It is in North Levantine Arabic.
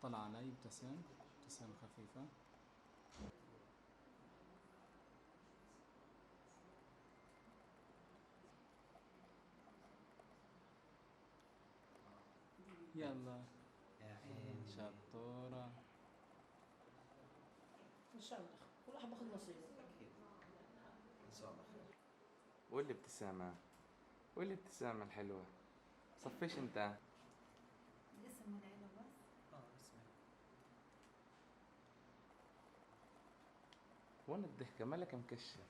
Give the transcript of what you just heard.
طلع علي، ابتسم ابتسامة خفيفة. يلا. يا عيني. شطورة. إن شاء الله كل واحد باخذ نصيبه. أكيد إن شاء الله خير. والابتسامة، والابتسامة الحلوة. صفيش انت. الاسم والعيلة بس. اسمع. وين الضحكة؟ مالك مكشر؟